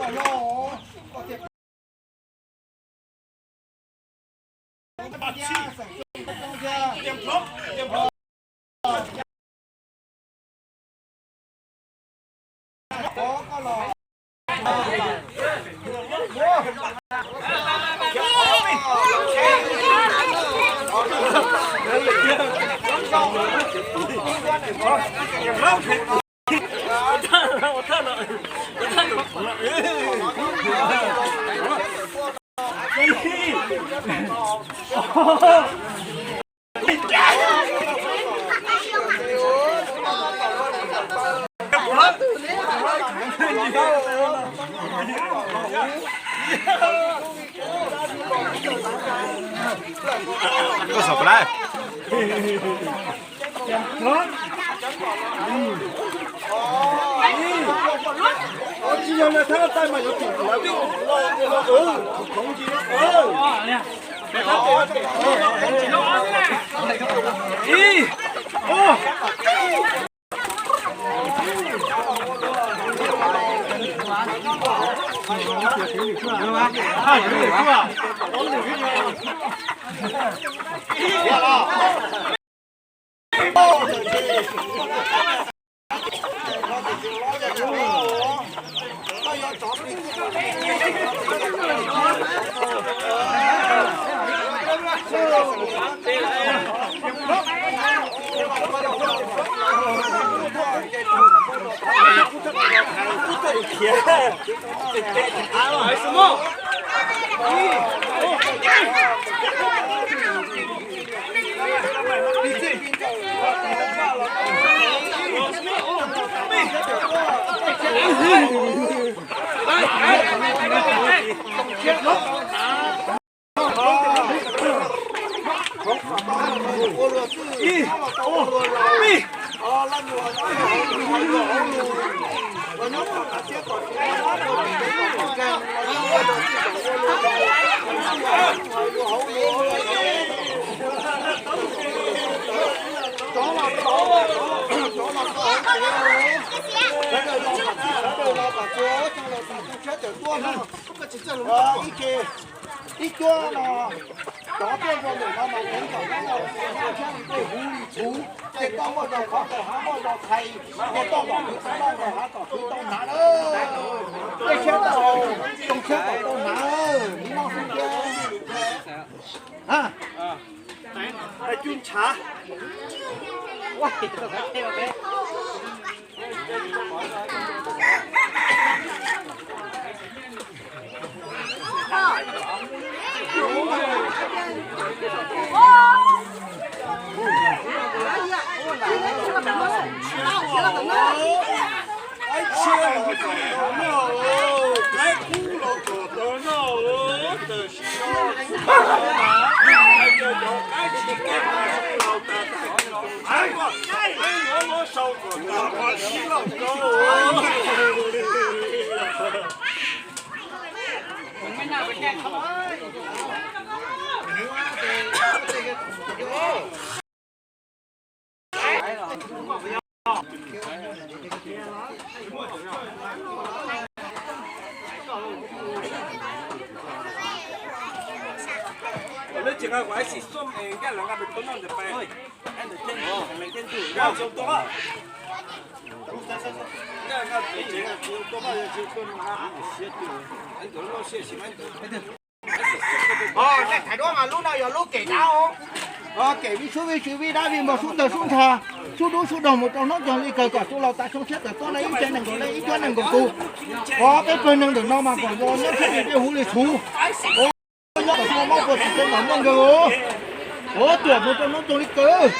Koj xav pab lawm. Tsis yog lawv thab tai mas yuav tsum lawv vij los khoov ntsis. Ib, ob. Ib cuab no, cov tuaj rau ntawm no mas teev kom nyob rau xya thiab li tej huv li txhuv, ces koj muaj zog qhov txawm hav muaj zog thais, ces koj kom kwv tau noj nkaus hav kom kwv tau hnav na. Tej siab tau, tsoo siab kom tau hnav, li no xwb thiab. Cub ntshav. Thaiv duab mas lub no yog lub kem dab. Kem vij sub vij tswv vij dab vij npog sub tawg sub ntsha, sub dub sub doog mus rau hnub nyoog li kawg kom txuj laus tav xyoo tshiab tawm tuaj na ib tsev neeg nkaum leej ib cuab neeg nkaum tus. Qhov peb pawg neeg ntawm no mas kom zoo nyob siab li tej huv li txhuv. Nyob kom txuj laus mob puas tsis teev kom muaj nkaus. Ua tuam mus rau hnub nyoog li kawg.